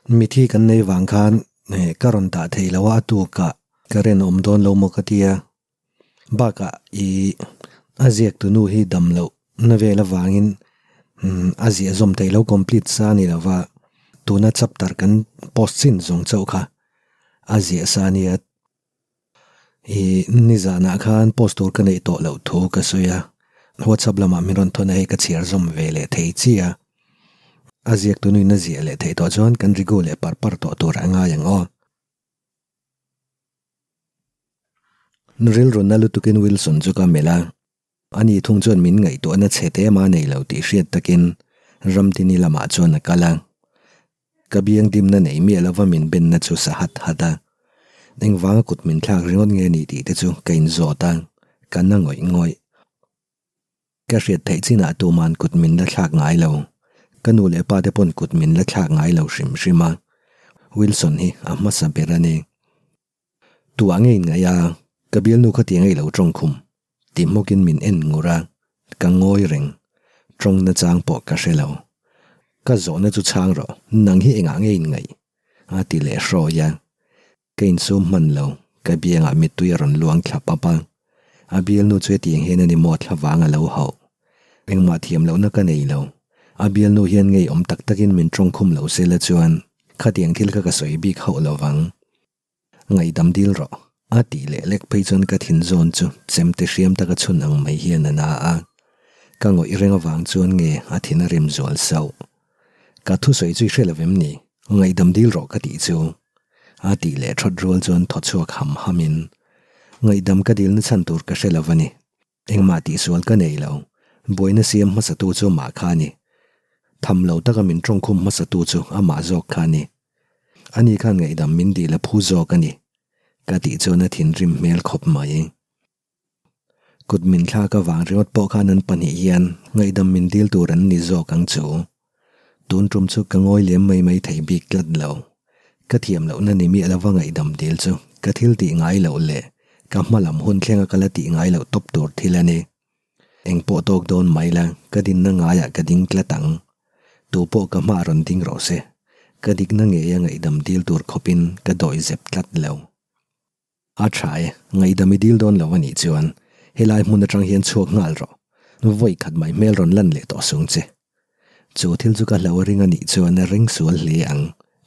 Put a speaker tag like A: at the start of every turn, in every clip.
A: Mithi kan nei vang khan ka rawn dah thei lo a, a tukah ka ren awm dawn lo maw ka tia. Bakah i a ziak tu nu hi dam loh na vel avangin a ziah zawm theih lo complete sa a ni lo va, tuna chapter kan post chin zawng chauh kha a ziah sa a nia. I nizanah khan post tur ka neih tawh loh thu ka sawi a, WhatsApp lamah min rawn thawn a hei ka chhiar zawm ve leh thei chi a. A ziak tu nuin a ziah leh theih tawh chuan kan rigu leh par par tawh tur a ngai ang aw. Rilru na lutukin Wilson chu ka melh a, ani thung chuan min ngaihtuahna chhe te mah nei lo tih hriat takin Ramtini lamah chuan a kal a. Ka biang dimna nei miah lova min benna chu sa hat hat a. Engvanga kut min thlak ringawt nge ni tih te chu ka inzawt a, ka na ngawih ngawih. Ka hriat theih chinah tuman kut min la thlak ngai lo. Ka nu leh pa te pawn kut min la thlak ngai lo hrim hrim a. Wilson hi a hmasa ber a ni. Tuah ngei ngaih a, ka bialnu kha tiang ei lo tawng khum. Ti hmawkin min en ngur a, ka ngawi reng. Tawng nachang pawh ka hre lo. Ka zawhna chu chhang rawh, nang hi engah nge in ngaih? A ti leh hrawi a. Ka insum hman lo, ka biangah mittui a rawn luang thla pap a. A bialnu chu hetiang hian a ni maw thla vang a lo hauh. Engmah thiam lohna ka nei lo. A bialnu hian ngeiawm tak takin min tawngkhum lo se la chuan khatiang thil kha ka sawi bik hauh lo vang. Ngaihdam dil rawh, a tih leh lek phei chuan ka thin zawn chu chemte hriam taka chhun ang mai hian a na a. Ka ngawih reng avang chuan nge a thin a rim zual sauh. Ka thusawi chu i hre lo vem ni? Ngaihdam dil rawh ka tih chu. A tih leh thawt rual chuan thaw chhuak ham ham in, Ngaihdam ka dilna chhan tur ka hre lo a ni. Engmah tihsual ka nei lo. Buaina siam hmasatu chu amah kha a ni. Tham lo taka min tawngkhum hmasatu chu amah zawk kha a ni. Ani khan ngaihdam min dil a phu zawk a ni. Ka tih chuan a thinrim hmel khawp mai. Kut min thlak avang ringawt pawh khan an pahnih hian ngaihdam min dil tur an ni zawk ang chu. Tun tum chu ka ngawi lem mai mai thei bik tlat lo. Ka thiam lohna ni miah lova ngaihdam dil chu ka thil tih ngai loh leh ka hma lam hun thlenga ka la tih ngai loh tawp tur thil a ni. Eng pawh tawk dawn mai la, ka dinna ngaiah ka ding tlat ang. Tu pawh ka hma rawn ding rawh se. Ka dikna ngeia ngaihdam dil tur khawpin ka dawihzep tlat lo. A tha e, ngaihdam i dil dawn lo a nih chuan helai hmun atang hian chhuak nghal rawh. Vawi khat mai hmel rawn lan leh tawh sung che. Chu thil chu ka hlo a ring a nih chuan a ring sual hle ang,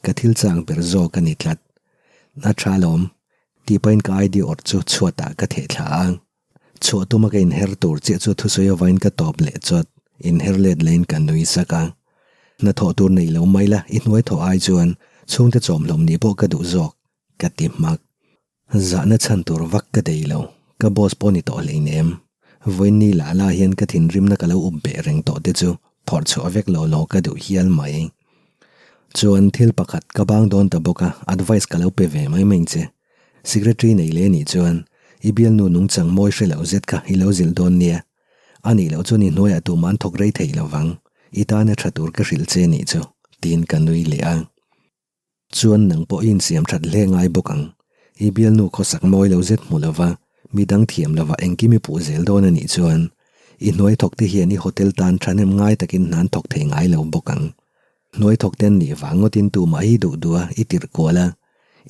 A: ka thil chang ber zawk a ni tlat. A tha lawm, tih pahin ka ID awrh chu chhuatah ka theh thla a. Chhuah tuma ka inher tur chiah chu thusawi avain ka tawp leh chawt, inher let lehin ka nui sak a. Hnathawh tur nei lo mai la, i hnuai thawh ai chuan chhungte chawmhlawm nih pawh ka duh zawk. Ka ti hmak. Zahna chhan tur vak ka dei lo, ka boss pawh ni tawh hleinem. Vawiinni lah lah hian ka thinrimna ka lo up beh reng tawh te chu phawrh chhuah vek lo lo ka duh hial mai. Chuan thil pakhat ka bang dawn ta bawk a, advice ka lo pe ve mai mai che. Secretary nei leh nih chuan i bialnu nungchang mawi hre loh zet kha i lo zilh dawn nia. A nih loh chuan i hnuaiah tumah an thawk rei thei lo vang, i tana tha tur ka hrilh che nih chu, tiin ka nui leh a. Chuan nang pawh i insiam that hle ngai bawk ang. I bialnu khawsak mawi lo zet hmu lova, midang thiam lova engkim i puh zel dawn a nih chuan i hnuai thawk te hian i hotel tan thahnem ngai takin hna an thawk thei ngai lo bawk ang. Hnuai thawk te an nih vang ngawtin tumah hi duh duh a i tirh kual a,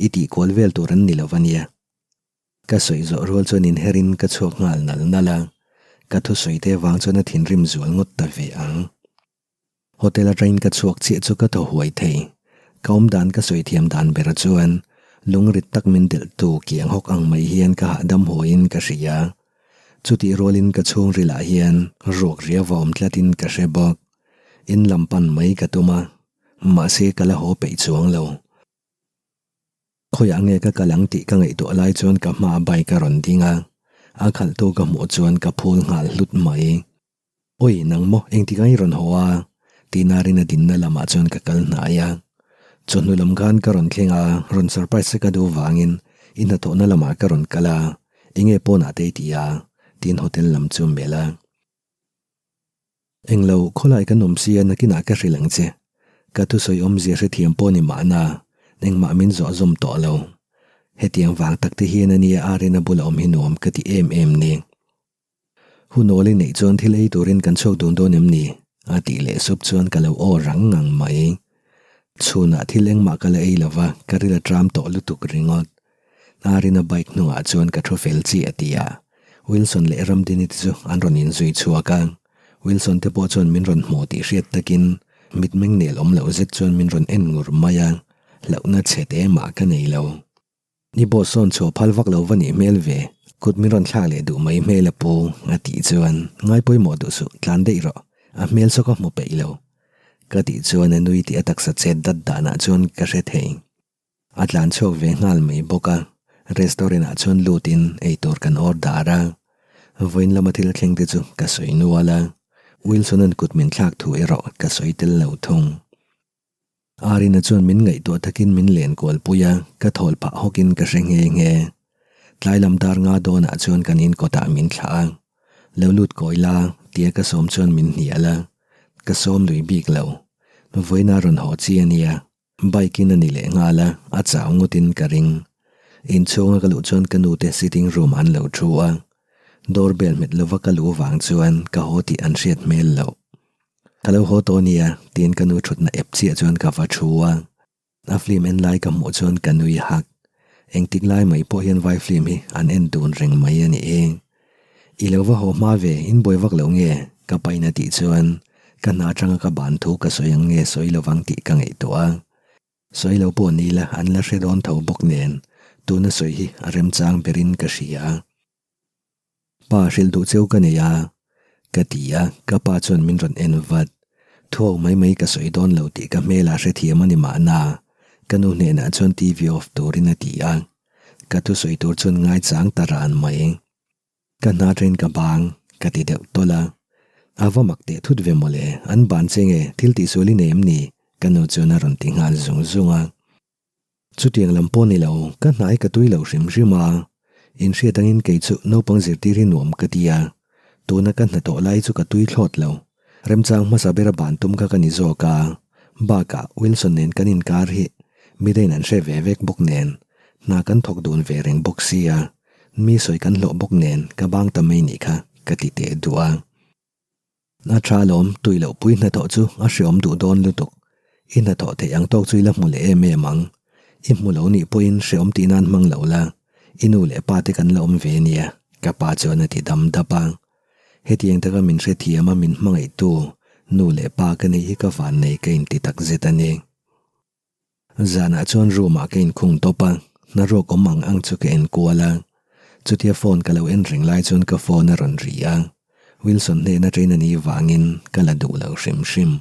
A: i tih kual vel tur an ni lo a nia. Ka sawi zawh rual chuan inherin ka chhuak nghal nal nal a, ka thusawi te vang chuan a thinrim zual ngawt ta ve ang. Hotel atangin ka chhuak chiah chu ka thaw huai thei. Ka awm dan ka sawi thiam dan ber chuan lungrit tak min delh tu kiang hawk ang mai hian ka hahdam huaiin ka hria. Chutih rualin ka chhungrilah hian ruak riau a awm tlatin ka hre bawk. In lam pan mai ka tum a, mahse ka la haw peih chuang lo. Khawiah nge ka kal ang tih ka ngaihtuah lai chuan ka hma bike a rawn ding a, a khalhtu ka hmuh chuan ka phul nghal hlut mai. Oi, nang maw, engtik ang i rawn haw a? tih narin a dinna lamah chuan ka kal hnai a. Chawhnu lam khan ka rawn thleng a, rawn surprise ka duh vangin i hnathawhna lamah ka rawn kal a, enge pawnah te i ti a? tiin hotel lam chu melh a. Englo, khawlai kan awm sia nakinah ka hrilh ang che. Ka thusawi awmzia hrethiam pawh ni mahna, engmah min zawh zawm tawh lo. Hetiang vang tak te hian ania Arena bula awm hi nuam ka ti em em ni. Hun awl i neih chuan thil ei turin kan chhuak dun dawn em ni? a tih leh sup chuan ka lo aw rang ngang mai. Chhunah thil engmah ka la ei lo va, ka ril a tram tawh lutuk ringawt. Arina bike hnungah chuan ka thu fel chiah a ti a. Wilson leh Ramdini te chu an rawn inzui chhuak a. Wilson te pawh chuan min rawn hmu tih hriat takin mitmeng nel awm loh zet chuan min rawn en ngur mai a, hlauhna chhe te mah ka nei lo. I boss sawn chhuah phal vak lo va nih hmel ve, kut min rawn thlak leh duh mai hmel a pu, a tih chuan ngai pawimawh duh suh, tlan daih rawh, a hmel saw ka hmu peih lo. Ka tih chuan a nui tih a taksa chet dat danah chuan ka hre thei. A tlan chhuak ve nghal mai bawk a, restaurant ah chuan lutin eitur kan order a, vawiin lama thil thleng te chu ka sawi nual a, Wilson-a'n kut min thlak thu erawh ka sawi tel lo thung. Arina chuan min ngaihtuah takin min len kual pui a, ka thawl phah hawkin ka hre nghe nghe. Tlai lam dar nga dawnah chuan kan inkawtah min thlah a, Lo lut kawi la tia ka sawm chuan min hnial a, ka sawm lui bik lo. Vawiin a rawn haw chi a nia. Bike in a ni leh nghal a, a chau ngawtin ka ring. Inchhunga ka luh chuan ka nute sitting room an lo thu a, door bell hmet lova ka luh vang chuan ka haw tih an hriat hmel loh. Ka lo haw tawh nia tiin ka nu thutna ep chiah chuan ka va thu a, a film en lai ka hmuh chuan ka nui hak. Engtik lai mai pawh hian vai film hi an en dun reng mai a nih hi. I lo va haw hma ve, in buai vak lo nge? Ka pain a tih chuan ka hna atanga ka ban thu ka sawi ang nge sawi lovang tih ka ngaihtuah a. Sawi lo pawh ni la an la hre dawn tho bawk nen tuna sawi hi a remchang berin ka hria. Pa hrilh duh cheu ka nei a, ka ti a, ka pa chuan min rawn en vat. Thuak mai mai ka sawi dawn lo tih ka hmelah hrethiam a ni mahna, ka nu hnenah chuan TV off turin a ti a. Ka thusawi tur chuan ngaichang ta ran mai. Ka hna train ka bang, ka ti deuh tawlh a. A va mak teh thut ve mawle, an ban che nge, thil tihsual i nei em ni? Ka nu chuan a rawn ti nghal zung zung a. Chutiang lam pawh ni lo, ka hnai ka tui lo hrim hrim a. Inhriat angin kei chu naupang zirtir hi nuam ka ti a. Tuna ka hnathawh lai chu ka tui thlawt lo. Remchang hmasa bera ban tum kha ka ni zawk a, bakah Wilson nen kan inkar hi midain an hre ve vek bawk nen, hna kan thawk dun ve reng bawk sia, mi sawi kan hlawh bawk nen ka bang ta mai nih kha ka ti teh duh a. A tha alawm, tui loh pui hnathawh chu a hreawm duh dawn lutuk. I hnathawh theih ang tawk chu i la hmu leh em em ang. I hmu lo nih pawhin hreawm tih nan hmang lo la, i nu leh pa te kan la awm ve nia, ka pa chuan a ti dam dap a. Hetiang taka min hrethiam a min hmangaihtu nu leh pa ka neih hi ka van nei ka inti tak zet a ni. Zanah chuan room ah ka inkhung tawp a, hna ruak awm ang ang chu ka enkual a. Chutia phone ka lo en reng lai chuan ka phone a rawn ri a, Wilson hnena train a nih vangin ka la duh lo hrim hrim.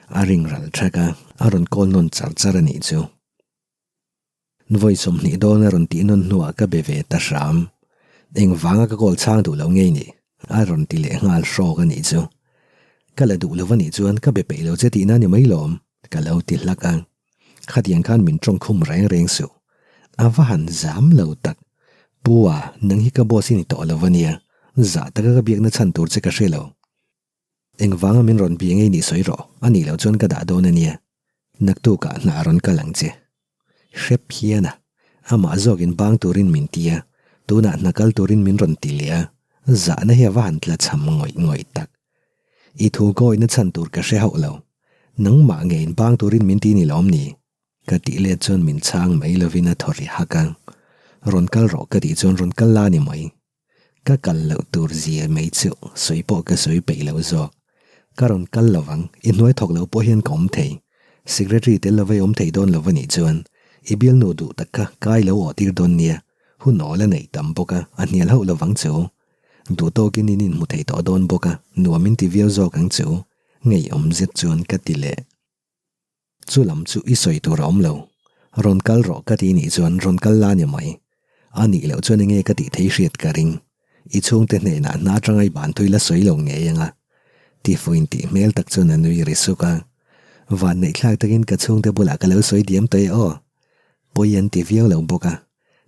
A: A ring ral thak a, a rawn call nawn char char a nih chu. Vawi 20 dawn a rawn tih nawn hnuah ka be ve ta hram. Engvanga ka call chhang duh lo ngei ni? A rawn ti leh nghal hrawk a nih chu. Ka la duh lo a nih chuan ka be peih lo che tihna ni mai lawm, ka lo ti hlak a. Khatiang khan min tawngkhum reng reng suh. A va han zam lo tak. Pu a, nang hi ka boss i ni tawh lo a nia. Zah taka ka biakna chhan tur che ka hre lo. Engvanga min rawn bia ngei nih sawi rawh, a nih loh chuan ka dah dawn a nia. Naktukah hna a rawn kal ang che. Hrep hian a, amah zawkin bang turin min ti a, tunah hna kal turin min rawn ti leh a, zahna hi a va han tla cham ngawih ngawih tak. I thu kawihna chhan tur ka hre hauh lo. Nangmah ngeiin bang turin min ti ni lawm ni? Ka tih let chuan min chhang mai lovin a thaw ri hak a, rawn kal rawh ka tih chuan rawn kal la ni mai. Ka kal loh tur zia mai chu sawi pawh ka sawi peih lo zawk. Ka rawn kal lo vang, i hnuai thawk lo pawh hian ka awm thei. Secretary tel lova i awm thei dawn lo a nih chuan i bialnu duh tak kha kai lo awh tir dawn nia, hun awl a neih tam bawk a, a hnial hauh lo vang chu. Duh tawkin in inhmu thei tawh dawn bawk a, nuam in ti viau zawk ang chu, ngeiawm zet chuan ka ti leh. Chu lam chu i sawi tur a awm lo. Rawn kal rawh ka ti nih chuan rawn kal la ni mai. A nih loh chuan enge ka tih thei hriat ka ring. I chhungte hnenah hna atanga i ban thui la sawi lo ngei anga. Tifuin tih hmel tak chuan a nui ri suk a. Vanneih thlak takin ka chhungte bulah ka lo sawi diam tawh e aw. Pawi an ti viau lo bawk a.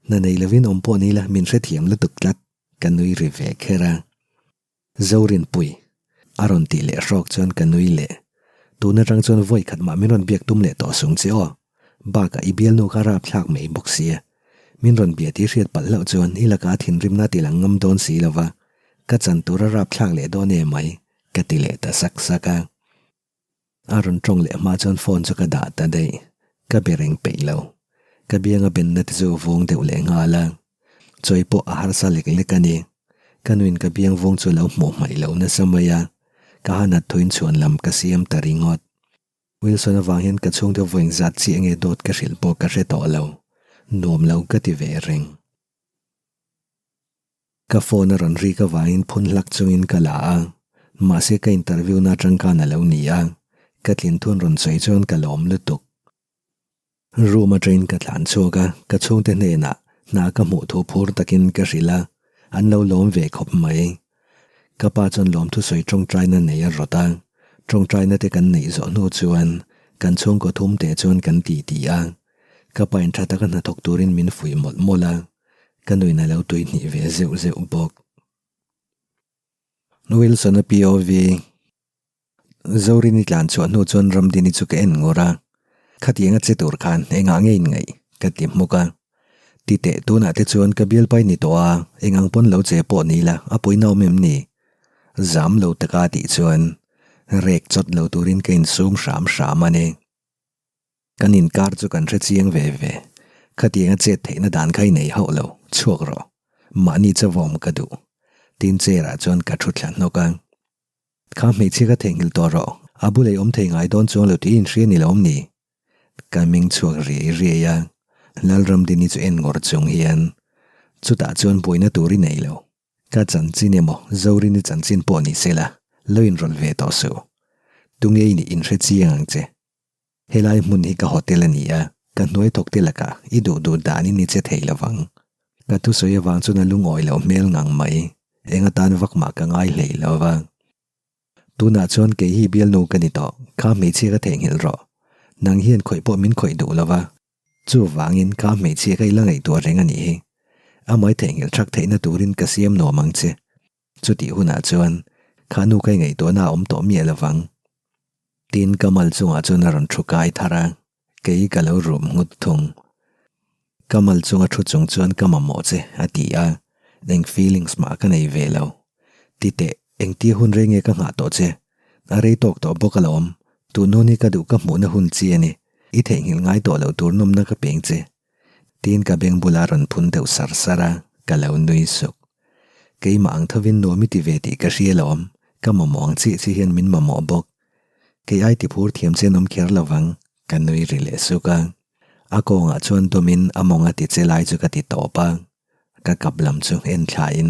A: Hna nei lovin awm pawh ni la min hrethiam lutuk tlat. Ka nui ri ve kher a. Zorinpui. A rawn tih leh hrawk chuan ka nui leh. Tun atang chuan vawi khat mah min rawn biak tum leh tawh sung che aw. Bakah i bialnu kha rap thlak mai bawk sia. Min rawn bia tih hriat palh hlauh chuan i laka thinrimna ti lang ngam dawn si lova. Ka chan tur a rap thlak leh dawn em mai, ka ti leh ta sak sak a. A rawn tawng leh hma chuan phone chu ka dah ta daih. Ka be reng peih lo. Ka bianga benna te chu vawng deuh leh nghal a. Chawi pawh a harsa lek lek a ni. Ka nuin ka biang vawng chu lo hmuh hmaih lo nasa mai a. Ka hanat thuin chhuan lam ka siam ta ringawt. Wilson avang hian ka chhungte vawi engzat chiah nge dawt ka hrilh pawh ka hre tawh lo. Nuam lo ka ti ve reng. Ka phone a rawn rik avangin phun hlak chungin ka la a, mahse ka interview na atang khan a lo ni a, ka tlin thun rawn sawi chuan ka lawm lutuk. Room atangin ka tlan chhuak a, ka chhungte hnenah hna ka hmuh thu phur takin ka hrilh a, an lo lawm ve khawp mai. Ka pa chuan lawmthu sawi tawngtaina nei a rawt a, tawngtaina te kan neih zawh hnu chuan kan chhungkaw thum te chuan kan ti ti a, ka pa in tha taka hnathawk turin min fuih mawlh mawlh a. Ka nuin a lo tui hnih ve zeuh zeuh bawk. Wilson-a POV Zorini tlan chhuah hnu chuan Ramdini chu ka en ngur a, Khatiang a che tur khan engah nge in ngaih? ka ti hmuk a. Ti teh tunah te chuan ka bialpai ni tawh a, engang pawn lo che pawh ni la, a puina awm em ni? Zam lo taka tih chuan rek chawt lo turin ka insum hram hram a ni. Kan inkar chu kan hre chiang ve ve. Khatiang a chet theihna dan kha i nei hauh lo, chhuak rawh. Mahni chawawm ka duh. Tin chair ah chuan ka thu thla hnawk a. Kha hmeichhia ka theihnghilh tawh rawh, a bul ei awm thei ngai dawn chuang lo tih i inhria ni lo awm ni? Ka meng chhuak riai riai a, Lalramdini chu en ngawr chung hian, Chutah chuan buaina tur i nei lo. Ka chanchin emaw Zorini chanchin pawh ni sela, lo inrawlh ve tawh suh. Tunge i nih inhre chiang ang che. Helai hmun hi ka hotel a ni a, ka hnuai thawk te lakah i duh duh danin i che thei lo vang. Ka thusawi avang chuan a lungawi loh hmel ngang mai, eng atan vak mah ka ngai hlei lo va. Tunah chuan kei hi bialnu ka ni tawh, kha hmeichhia ka theihnghilh rawh. Nang hian khawih pawh min khawih duh lo va, chuvangin kha hmeichhia ka i la ngaihtuah reng a nih hi. Amah i theihnghilh thak theihna turin ka siam nuam ang che. Chutih hunah chuan kha nu ka i ngaihtuahna a awm tawh miah lo vang. Tin, ka mal chungah chuan a rawn thu kai thar a, kei ka lo rum nghut thung. Ka mal chunga thu chung chuan ka mamawh che, a ti a, eng feelings mah ka nei ve lo. Ti teh, engtia hun rei nge ka nghah tawh che? A rei tawk tawh bawk alawm, tun hun hi ka duh ka hmuhna hun chi a ni, i theihnghilh ngai tawh loh tur nawmna ka peng che. Tin, ka beng bulah a rawn phun deuh sar sar a, ka lo nui suk. Keimah ang thovin nuam i ti ve tih ka hria alawm, ka mamawh ang chiah chiah hian min mamawh bawk. Kei ai ti phur thiam che an awm kher lo vang, ka nui ri leh suk a. A kawngah chuan dawmin a mawng a ti che lai chu ka ti tawp a. Ka kap lam chu en thlain,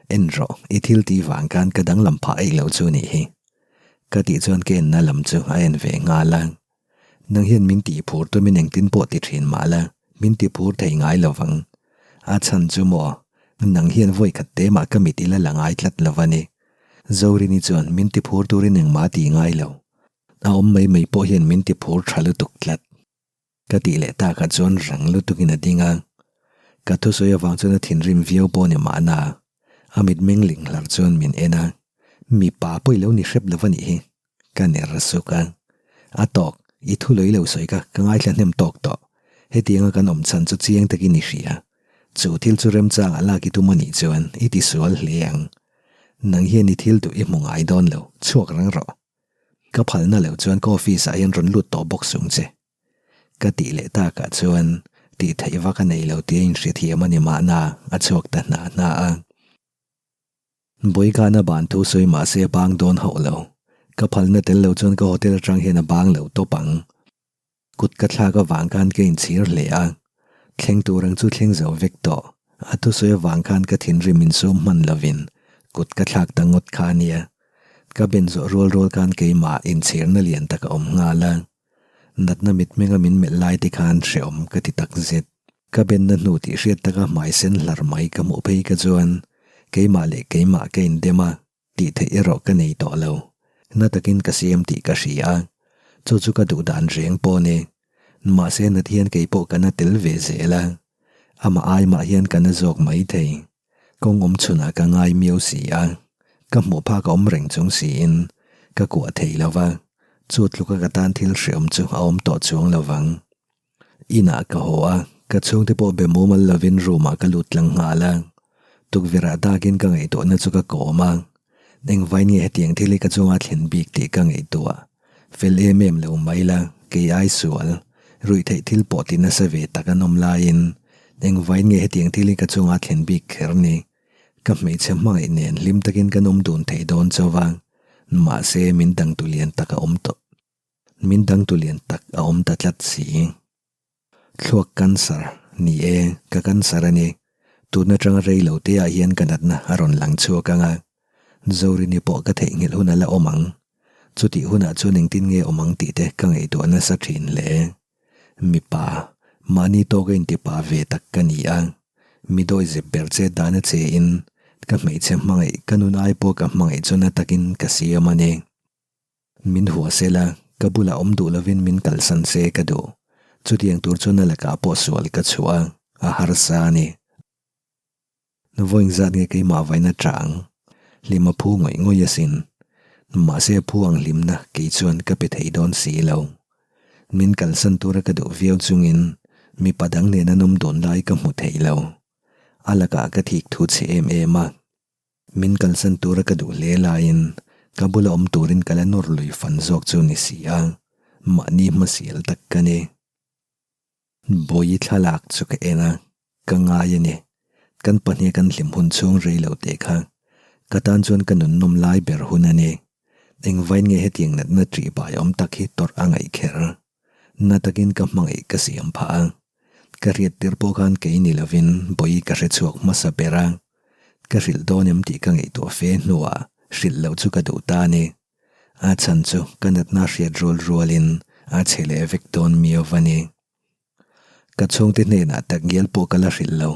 A: En rawh, i thil tih vang khan ka danglam phah eih lo chu nih hi. Ka tih chuan ka enna lam chu a en ve nghal a. Nang hian min tih phur tumin engtin pawh ti thin mah la, min ti phur thei ngai lo vang. A chhan chu maw, nang hian vawi khat te mah ka mit ila la ngai tlat lo va ni. Zorini chuan min ti phur turin engmah a ti ngai lo. A awm mai mai pawh hian min ti phur tha lutuk tlat. Ka tih leh takah chuan rang lutukin a ding a. Ka thusawi avang chuan a thinrim viau pawh ni mahna, a mitmeng ling hlar chuan min en a. Mipa pawh i lo ni hrep lo va nih hi. Ka ner suk a. A tawk, i thu lei lo sawi kha ka ngaithla hnem tawk tawh. Hetianga kan awm chhan chu chiang takin i hria. Chu thil chu remchangah lak i tum a nih chuan i tisual hle ang. Nang hian i thil duh i hmu ngai dawn lo, chhuak rang rawh. Ka phalna lo chuan ka office ah hian rawn lut tawh bawk sung che. Ka tih leh takah chuan tih theih vak a nei lo tih a inhrethiam a ni mahna a chhuak ta hna hna a. Bawikhana ban thu sawi mah se a bang dawn hauh lo. Ka phalna tel lo chuan ka hotel atang hian a bang lo tawp ang. Kut ka thlak avang khan ka inchhir hle a. Thleng tur ang chu thleng zo vek tawh. A thusawi avang khan ka thinrim insum hman lovin kut ka thlak ta ngawt kha a nia. Ka ben zawh rual rual khan keimah inchhirna lian tak a awm nghal a. Natna mitmenga min melh lai te khan hrehawm ka ti tak zet. Ka benna hnu tih hriat taka hmai sen hlar mai ka hmuh phei ka chuan keimah leh keimah ka indem a, tih theih erawh ka nei tawh lo. Na takin ka siam tih ka hria a, chu chu ka duh dan reng pawh ni. Mahse nat hian kei pawh ka na tel ve zel a, amah ai mah hian ka na zawk mai thei. Kawng awm chhunah ka ngai miau si a, ka hmuh phak a awm reng chung siin ka kuah thei lo va, chu tluka ka tan thil hreawm chu a awm tawh chuang lo vang. Inah ka haw a, ka chhungte pawh be mumal lovin room ah ka lut tlang nghal a, tukverh ah dakin ka ngaihtuahna chu ka kawm a, engvai nge hetiang thil hi ka chunga thlen bik tih ka ngaihtuah. Fel em em lo mai la, kei ai sual, ruih theih thil pawh ti nasa ve tak an awm laiin engvain nge hetiang thil hi ka chunga thlen bik kher ni? Ka hmeichhe hmangaih nen hlim takin kan awm dun thei dawn chauh a, mahse min dangtu lian tak a awm tawh. Min dangtu lian tak a awm ta tlat si. Thluak cancer, ni e, ka cancer a ni. Tun atanga rei lo te ah hian ka natna a rawn lang chhuak ang a. Zorini pawh ka theihnghilh hun a la awm ang. Chutih hunah chuan engtin nge awm ang tih te ka ngaihtuah nasa thin hle. Mipa, mahni tawka intipa ve tak ka ni a. Mi dawi zep ber che dan a che in, ka hmeichhe hmangaih ka nun ai pawh ka hmangaih chu na takin ka siam a ni. Min hua se la, ka bulah awm duh lovin min kalsan se ka duh. Chutiang tur chuan a lakah pawh sual ka chhuah a, a harsa a ni. Vawiin zat nge keimah vaina chang? Hlim a phu ngawih ngawih asin. Mahse a phu ang hlimna kei chuan ka pe thei dawn si lo. Min kalsan tura ka duh viau chungin mipa dang nen an awm dun lai ka hmu thei lo. A lakah ka thik thu chhe em em a. Min kalsan tura ka duh hle laiin ka bula awm turin ka la nawr lui fan zawk chu ni si a, mahni hmasial tak ka ni. Bawihi thlalak chu ka en a, ka ngai a ni. Kan pahnih kan hlim hun chhung rei lo teh kha ka tan chuan ka nunnawm lai ber hun a ni. Engvain nge hetiang natna ṭih bai awm tak hi tawrh a ngaih kher? Na takin ka hmangaih ka siam phah a, ka hriat tir pawh khan kei ni lovin Bawihi ka hre chhuak hmasa ber a, Ka hrilh dawn em tih ka ngaihtuah fe hnuah hrilh loh chu ka duh ta a ni. A chhan chu ka natna hriat rual rualin a chhe leh vek dawn miau a ni. Ka chhungte hnenah tak ngial pawh ka la hrilh lo.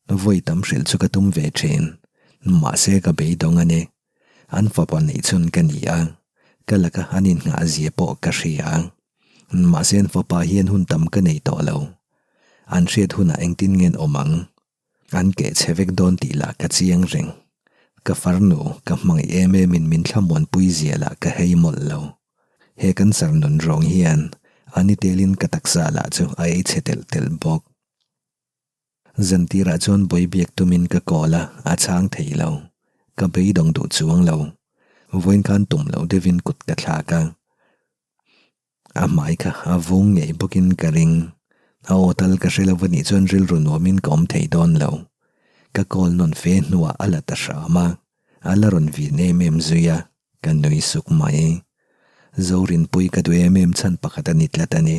A: Vawi tam hrilh chu ka tum ve thin. Mahse ka beidawng a ni. An fapa neih chhun ka ni a, ka laka an innghah zia pawh ka hria. Mahse an fapa hian hun tam ka nei tawh lo. An hriat hunah engtin nge an awm ang? An keh chhe vek dawn tih lah ka chiang reng. Ka farnu, ka hmangaih em emin min thlamuanpui zia lah ka hei mawlh lo. He cancer nun rawng hian a ni telin ka taksa lah chu a ei chhe telh telh bawk. Zantirah chuan bawi biak tumin ka call a, a chhang thei lo. Ka beidawng duh chuang lo. Vawiin khan tum loh deuhin kut ka thlak a. A hmai kha a vung ngei bawkin ka ring. A aw tal ka hre lo a nih chuan rilru nuamin ka awm thei dawn lo. Ka call nawn fe hnuah a la ta hram a, a la rawn vin em em zui a, ka nui suk mai. Zorinpui ka duh em em chhan pakhat a ni tlat a ni.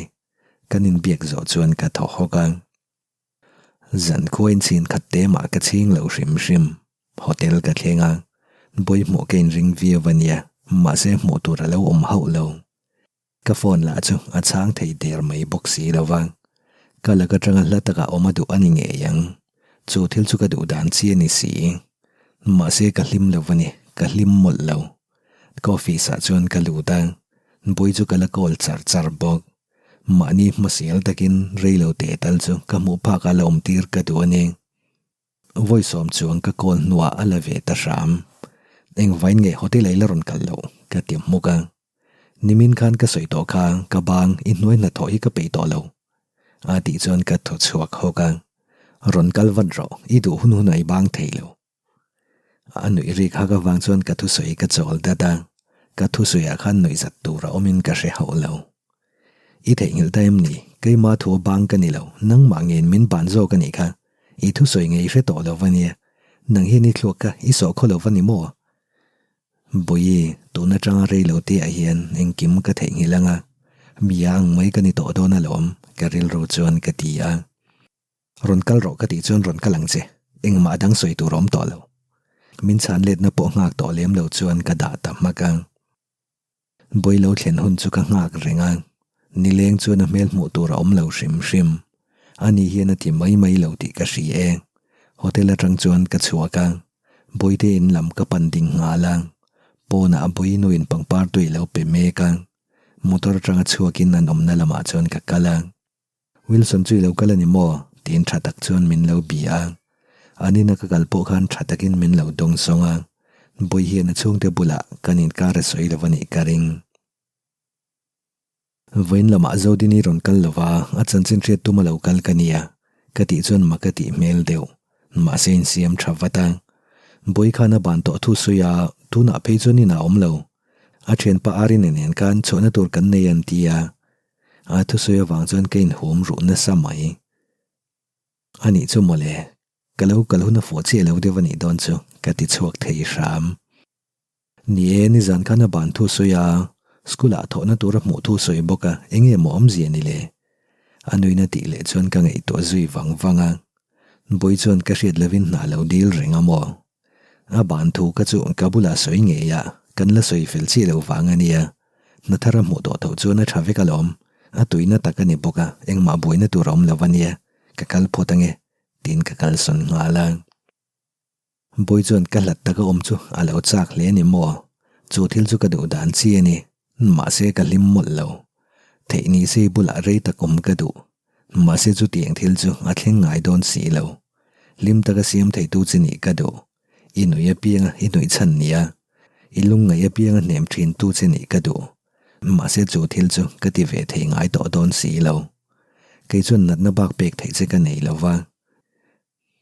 A: Kan inbiak zawh chuan ka thaw hawk a. Zan khuain chhin khat te mah ka chhing lo hrim hrim. Hotel ka thleng a, bawi hmuh ka inring viau a nia, mahse hmuh tur a lo awm hauh lo. Ka phone lah chu a chhang thei der mai bawk si lo va, ka lak atanga hla takah awm a duh a ni ngei ang. Chu thil chu ka duh dan chi a ni si. Mahse ka hlim lo a ni, ka hlim mawlh lo. Ka office ah chuan ka lut a, bawi chu ka la call char char bawk. Mahni hmasial takin reilo teh tal chu ka hmuh phakah la awm tir ka duh a ni. Vawi sawm chuang ka call hnuah a la ve ta hram. Engvain nge hotel ah i la rawn kal loh? ka ti hmuk a. Nimin khan ka sawi tawh kha ka bang i hnuai hnathawh hi ka peih tawh lo. A tih chuan ka thaw chhuak hawk a. Rawn kal vat rawh, i duh hun hunah i bang thei lo. A nuih rik hak avang chuan ka thusawi ka chawl dat a, ka thusawiah khan nuihzat tur a awmin ka hre hauh lo. I theihnghilh ta em ni? Keima thu a bang ka ni lo, nangmah ngein min ban zawk a nih kha. I thusawi nge i hre tawh lo va nia. Nang hian i thluak kha i sawh khaw lo va ni maw? Bawihi, tun atanga rei lo te ah hian engkim ka theihnghilh ang a, mi a ang mai ka ni tawh dawn alawm, ka rilru chuan ka ti a. Rawn kal rawh ka tih chuan rawn kal ang che, engmah dang sawi tur a awm tawh lo. Min chhan letna pawh nghak tawh lem lo chuan ka dah ta hmak a. Bawi lo thlen hun chu ka nghak reng a, nileng chuan a hmel hmuh tur a awm lo hrim hrim. Ani hian a ti mai mai lo tih ka hri e. Hotel atang chuan ka chhuak a, Bawite in lam ka pan ding nghal a. Pawnah Bawi nuin pangpar tui lo pe mek a, motor atanga chhuakin an awmna lamah chuan ka kal a. Wilson chu i lo kal a ni maw? tiin tha tak chuan min lo bia a. An ina ka kal pawh khan tha takin min lo dawng sawng a, Bawi hian a chhungte bulah kan inkar a sawi lo a nih ka ring. Vawiin lamah Zodini rawn kal lo va, a chanchin hriat tum a lo kal ka nia, ka tih chuan mak a tih hmel deuh. Mahse insiam tha vat a. Bawi khan a ban tawh thu sawi a, tunah phei chuan inah a awm lo. A thianpa Arina nen khan chhuahna tur kan nei an ti a, a thusawi avang chuan ka inhum ruh nasa mai. A nih chu mawle, ka lo kal hun a fuh chiah lo deuh a nih dawn chu ka ti chhuak thei hram. Ni e, nizan khan a ban thu sawi a, school ah thawhna tur a hmuh thu sawi bawk a, eng nge maw awmzia ni le? A nuina tih leh chuan ka ngaihtuah zui vang vang a, Bawi chuan ka hriat lovin hna lo dil reng a maw? A ban thu kha chu ka bulah sawi ngei a, kan la sawi fel chiah lo vang a nia. Hna thar a hmuh tawh tho chuan a tha vek alawm. A tuina tak a ni bawk a, engmah buaina tur a awm lo a nia, ka kal phawt ange, tiin ka kalsawn nghal a. Bawi chuan ka hlat taka awm chu a lo chak hle a ni maw? Chu thil chu ka duh dan chi a ni, mahse ka hlim mawlh lo. Theih ni se bulah rei tak awm ka duh. Mahse chutiang thil chu a thleng ngai dawn si lo. Hlim taka siam theitu chi nih ka duh. I nui apianga i nuih chhan nia. I lungngaih apianga hnem thintu chi nih ka duh. Mahse chu thil chu ka ti ve thei ngai tawh dawn si lo. Kei chuan natna bak pek theih che ka nei lo va.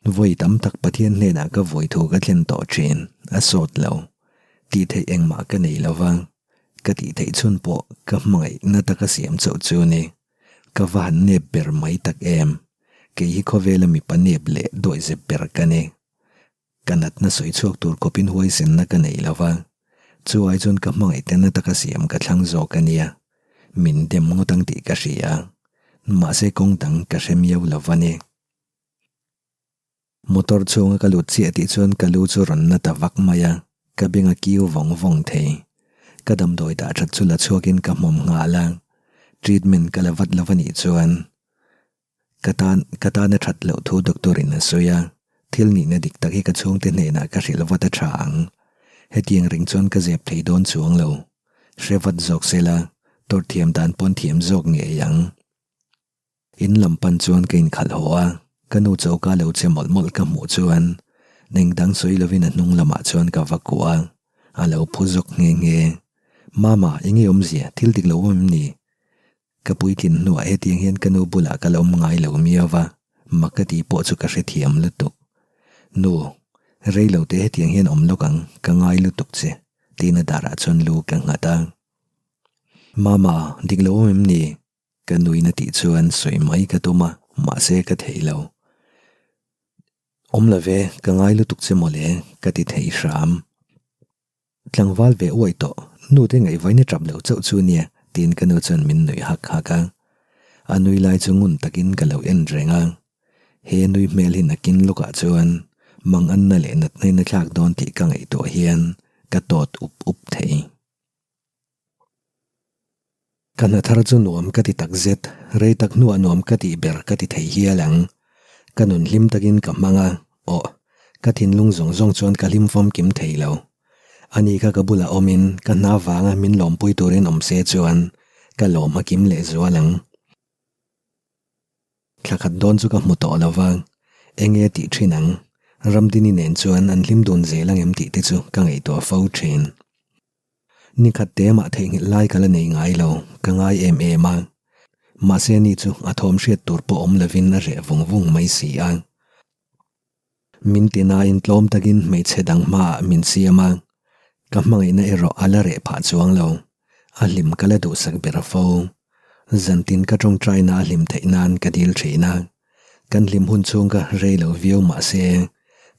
A: Vawi tam tak Pathian hnenah ka vawi thu ka thlen tawh thin, a sawt lo. Tih theih engmah ka nei lo va, ka tih theih chhun pawh ka hmangaihna taka siam chauh chu ni. Ka va han nep ber mai tak em? Kei hi khawvela mipa nep leh dawihzep ber ka ni. Ka natna sawi chhuak tur khawpin huaisenna ka nei lo va, chu ai chuan ka hmangaihna taka siam ka thlang zawk a nia. Min dem ngawt ang tih ka hria. Mahse kawng dang ka hre miau lo va ni. Motor chhunga ka lut chiah tih chuan ka lu chu rawn na ta vak mai a, ka beng a kiu vawng vawng thei. Ka damdawi dah that chu la chhuakin ka hmawm nghal a, treatment ka la vat lo a nih chuan ka tan ka tan a that loh thu doctor in a sawi a, thil nihna dik tak hi ka chhungte hnenah ka hrilh vat a tha ang. Hetiang reng chuan ka zep thei dawn chuang lo. Hre vat zawk sela, tawrh thiam dan pawn thiam zawk ngei ang. In lam pan chuan ka inkhalh haw a, ka nu choka lo che mawlh mawlh ka hmuh chuan eng dang sawi lovin a hnung lamah chuan ka va kuah a, a lo phu zawk nghe nghe. Mama, eng nge awmzia, thil dik lo awm em ni? Ka puitlin hnuah hetiang hian ka nu bulah ka la awm ngai lo miau va, mak ka tih pawh chu ka hrethiam lutuk. Nu, rei lo te hetiang hian awm lawk ang, ka ngai lutuk che, tiin a darah chuan lu ka nghat a. Mama, dik lo awm em ni? Ka nuin a tih chuan sawi mai ka tum a, mahse ka thei lo. Awm lo ve, ka ngai lutuk che mawle, ka ti thei hram. Tlangval ve uai tawh, nu te ngaihvain a tap lo chauh chu nia, tiin ka nu chuan min nuih hak hak a. A nui lai chu ngun takin ka lo en reng a. He nui hmel hi nakin lawkah chuan mang anna leh natna in a thlak dawn tih ka ngaihtuah hian ka tawt up up thei. Ka hna thar chu nuam ka ti tak zet, rei tak hnuah nuam ka tih ber ka ti thei hial ang. Ka nun hlim takin ka hmang a, aw, ka thinlung zawng zawng chuan ka hlim fawmkim thei lo. Ani kha ka bulah awmin ka hna vanga min lawmpui turin awm se chuan ka lawm a kim lehzual ang. Thla khat dawn chu ka hmu tawh lo va, eng nge tih thin ang? Ramdini nen chuan an hlim dun zel ang em tih te chu ka ngaihtuah fo thin. Ni khat te mah theihnghilh lai ka la nei ngai lo, ka ngai em em a. Mahse ni chu a thawm hriat tur pawh awm lovin a reh vung vung mai si a. Min ti nain tlawm takin hmeichhe dang hmaah min siam a, ka hmangaihna erawh a la reh phah chuang lo. A hlim ka la duhsak ber fo. Zantin ka tawngtaina a hlim theih nan ka dil thin a. Kan hlim hun chhung ka rei lo viau mah se,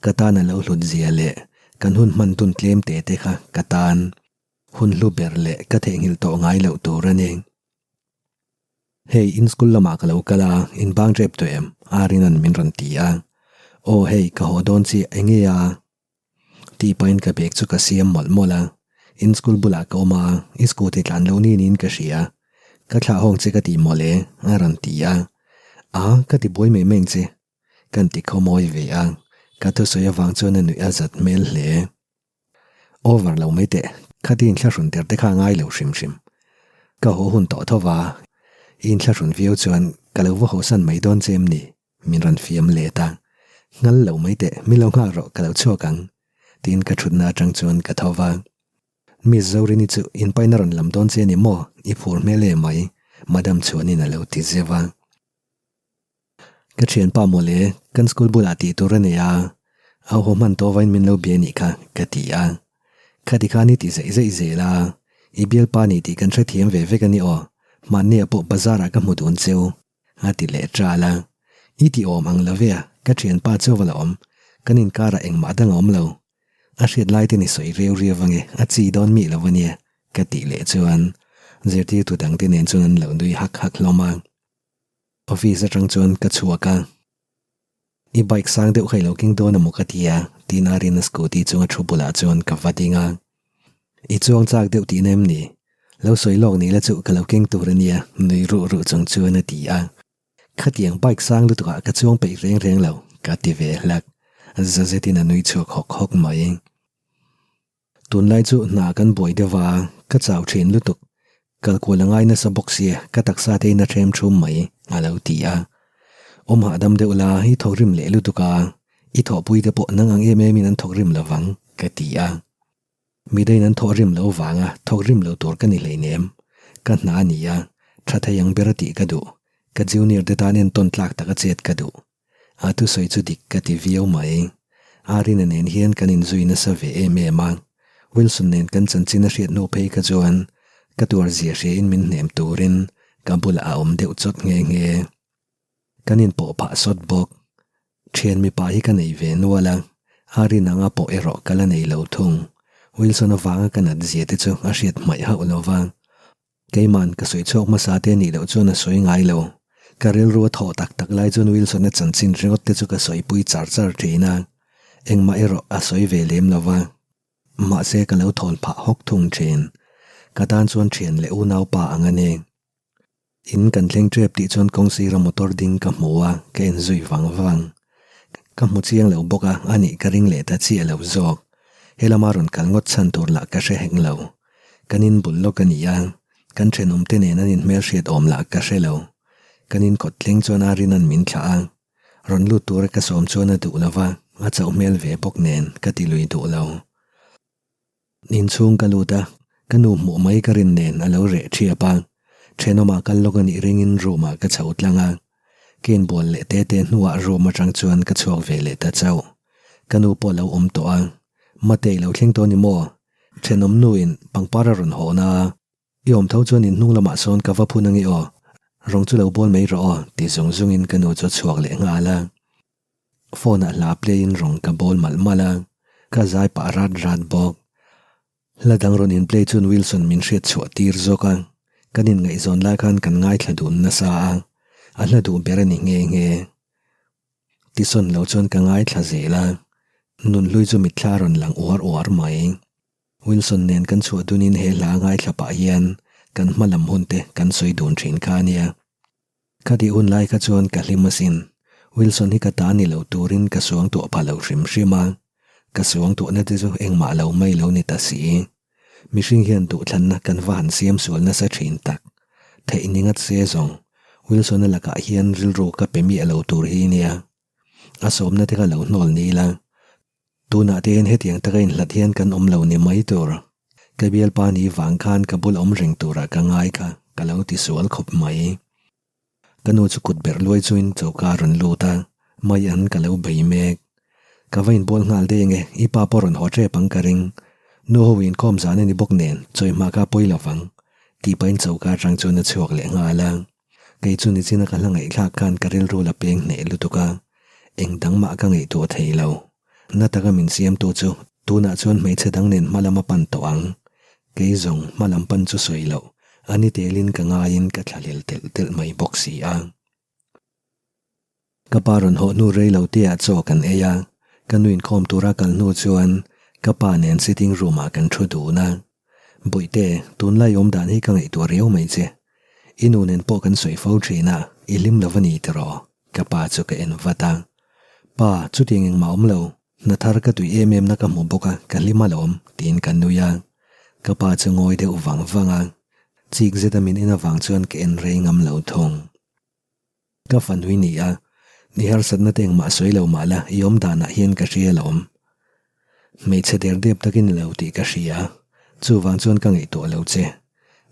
A: ka tan a lo hlut zia leh kan hun hman tun tlem te te kha ka tan hun hlu ber leh ka theihnghilh tawh ngai loh tur a ni. Hei, in school lamah ka lo kal a, in bang rep tawh em? Arina'n min rawn ti a. Aw hei, ka haw dawn chiah, eng nge a? Tih pahin ka bag chu ka siam mawlh mawlh a. In school bulah ka awm a, i scooty tlan lo ni niin ka hria. Ka thlah hawng che ka ti mawlh e, a rawn ti a. A, ka ti buai mai mai ang che. Kan ti khawmawi ve a, ka thusawi avang chuan a nuih a zat hmel hle. Over lo mai teh, khati inthlahrun ter te kha a ngai lo hrim hrim. Ka haw hun tawh tho va, i inthlahrun viau chuan ka lo va hawsan mai dawn che em ni? Min rawn fiam let a. Nghal lo mai teh, min lo nghak rawh, ka lo chhuak ang. Tiin ka thutna atang chuan ka tho va. Miss Zorini chu in pain a rawn lam dawn che a ni maw? I phur hmel em mai, Madam chuanin a lo ti zeuh a. Ka thianpa mawle, kan school bulah tih tur a nei a, a haw hman tawh vain min lo bia nih kha, ka ti a. Khati khan i ti zeih zeih zel a, I bialpa ni tih kan hrethiam ve vek a ni aw, hmanniah pawh bazar ah ka hmu dun cheu, a ti leh ṭal a. I ti awm ang lo ve a, ka ṭhianpa chu va la awm, kan inkarah engmah dang a awm lo. A hriat lai te ni sawi riau riau ange, a chi dawn mih lo a nia, ka tih leh chuan zirtirtu dangte nen chuan an lo nui hak hak hlawm a. Office aṭang chuan ka chhuak a. I bike sang deuh kha i lo keng dawn amaw ka ti a, tiin Arina scooty chunga thu bulah chuan ka va ding a. I chuang chak deuh tihna em ni? Lo sawi lawk ni la chu ka lo keng tur a nia, nui ruh ruh chung chuan a ti a. Khatiang bike sang lutukah ka chuang peih reng reng lo, ka ti ve hlak. Za zetin a nui chhuak hawk hawk mai. Tunlai chu hna kan buai deuh va, ka chau thin lutuk. Kal kual a ngai nasa bawk sia, ka taksa te in a hrem thum mai, a lo ti a. Awm hahdam deuh la, i thawk rim leh lutuk a, i thawhpui te pawh nang ang em em in an thawk rim lo vang, ka ti a. Midangin an thawh rim lo vanga thawk rim lo tur ka ni hleinem. Ka hna a ni a, tha thei ang ber a tih ka duh. Ka junior te tan entawn tlak taka chet ka duh. A thusawi chu dik ka ti viau mai. Arina nen hian kan inzui nasa ve em em a, Wilson nen kan chanchin a hriat hnu phei kha chuan ka tuar zia hria in min hnem turin ka bulah a awm deuh chawt nghe nghe. Kan inpawh phah sawt bawk. Thian mipa hi ka nei ve nual a, Arina anga pawh erawh ka la nei lo thung. Wilson avanga ka nat zia te chu a hriat hmaih hauh lo va. Keiman ka sawi chhuak hmasa te nih loh chuan a sawi ngai lo. Ka rilru a thawh tak tak lai chuan Wilson-a chanchin ringawt te chu ka sawipui char char thin a, engmah erawh a sawi ve lem lo va. Mahse ka lo thawn phah hawk thung thin. Ka tan chuan thian leh unaupa ang a ni. In kan thleng tep tih chuan kawng sira motor ding ka hmu a, ka en zui vang vang. Ka hmu chiang lo bawk a, a nih ka ring leh ta chiah lo zawk. Helama rawn kal ngawt chhan tur lah ka hre hek lo. Kan in bul lawk a ni a, kan thenawmte nen an inhmelhriat awm lah ka hre lo. Kan in kawt thleng chuan a rin an min thlah a, rawn lut tura ka sawm chuan a duh lo va, a chauh hmel ve bawk nen ka ti lui duh lo. Inchhung ka lut a, ka nu hmuh mai ka rin nen a lo reh thiap a, thenawmah kal lawk a nih ringin room ah ka chho tlang a. Ka inbual leh te te hnuah room atang chuan ka chhuak ve leh ta chauh. Ka nu pawh a lo awm tawh a, Mate i lo thleng tawh a ni maw? Thenawm nuin pangpar a rawn hawn a, I awm tho chuan in hnung lamah sawn ka va phun ange aw, rawng chu lo bawl mai rawh aw ti zung zungin ka nu chu a chhuak leh nghal a. Phone ah hla play in rawng ka bawl malh malh a, ka zai pah rat rat bawk. Hla dang rawn in play chuan Wilson min hriat chhuah tir zawk a, kan inngaihzawn lai khan kan ngaithla dun nasa a, a hla duh ber a ni nghe nghe. Tisawn lo chuan ka ngaithla zel a, nunhlui chu mitthla a rawn lang uar uar mai. Wilson nen kan chhuah dunin he hla ngaithla pah hian kan hma lam hun te kan sawi dun thin kha a nia. Khatih hun lai kha chuan ka hlim asin. Wilson hi ka ta ni lo turin ka suang tuah pha lo hrim hrim a, ka suang tuahna te chu engmah lo mai lo ni ta si. Mihring hian duhthlanna kan va han siam sual nasa thin tak. Theih ni ngat se zawng, Wilson-a lakah hian rilru ka pe miah lo tur hi nia. A sawmna te kha lo hnawl ni ila. Tunah te hian hetiang taka inhlat hian kan awm lo ni mai tur. Ka bialpa ni vang khan ka bul awm reng turah ka ngai kha ka lo ti sual khawp mai. Ka nu chu kut berh luai chuin choka a rawn lut a, mai an ka lo bei mek. Ka va inbual nghal daih ange, i pa pawh rawn haw tep ang ka ring. Nu ho inkhawm zan a ni bawk nen, chawihma kha pawi lo vang. Tih pahin choka atang chuan a chhuak leh nghal a. Kei chu nichina ka hla ngaihthlak khan ka rilru la peng hneh lutuk a, eng dang mah ka ngaihtuah thei lo. Na taka min siamtu chu tunah chuan hmeichhe dang nen hma lam a pan tawh ang. Kei zawng hma lam pan chu sawi loh, a ni telin ka ngaiin ka thlahlel telh telh mai bawk si a. Ka pa rawn haw hnu rei lo te ah chaw kan ei a, ka nu inkhawm tura kal hnu chuan ka pa nen sitting room ah kan thu dun a. Bawihte, tunlai awm dan hi ka ngaihtuah riau mai che. I nu nen pawh kan sawi fo thin a, i hlim lo a ni tiraw? Ka pa chu ka en vat a. Pa, chutiang engmah awm lo. Hna thar ka tui em em na ka hmu bawk a, ka hlim alawm, tiin ka nui a. Ka pa chu ngawi deuh vang vang a. Chik zeta min en avang chuan ka en rei ngam lo thung. Ka fanui ni a, ni harsatna te engmah sawi lo mah la, i awm danah hian ka hria alawm. Hmeichhe der dep takin lo tih ka hria, chuvang chuan ka ngaihtuah lo che.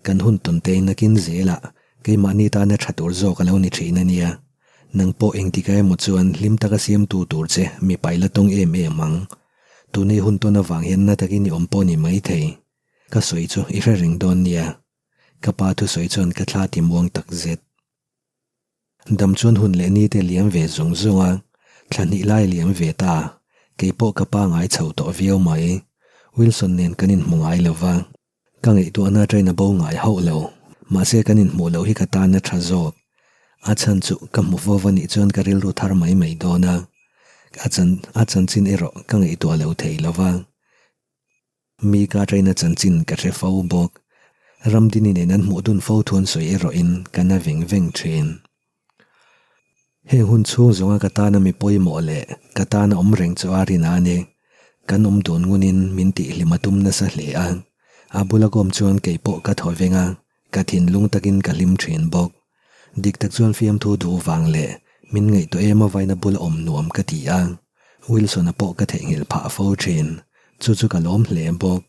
A: Kan hun tawn te nakin zelah keimahni tana tha tur zawk a lo ni thin a nia. Nang pawh engtika emaw chuan hlim taka siamtu tur che mipai la tawng em em ang. Tunei hun tawn avang hian na takin i awm pawh ni maithei. Ka sawi chu i hre reng dawn nia. Ka pa thusawi chuan ka thla ti muang tak zet. Dam chuan hun leh ni te liam ve zung zung a, thla hnih lai liam ve ta, kei pawh ka pa ngai chho tawh viau mai. Wilson nen kan inhmu ngai lo va, ka ngaihtuahna aṭain a bo ngai hauh lo, mahse kan inhmuh loh hi ka tan a ṭha zawk. A chhan chu ka hmu fo va nih chuan ka rilru thar mai mai dawn a, a chan a chanchin erawh ka ngaihtuah lo thei lo va. Mi ka train a chanchin ka hre fo bawk. Ramdini nen an hmuh dun fo thu an sawi erawhin ka na veng veng thin. Heng hun chhung zawnga ka tana mi pawimawh leh ka tana awm reng chu a rin a ni. Kan awm dun ngunin min tihhlim a tum nasa hle a. A bula kawm chuan kei pawh ka thaw veng a, ka thinlung takin ka hlim thin bawk. Dik tak chuan fiamthu duh vang leh min ngaihtuah em avaina bula awm nuam ka ti a, Wilson-a pawh ka theihnghilh phah fo thin. Chu chu ka lawm hle bawk.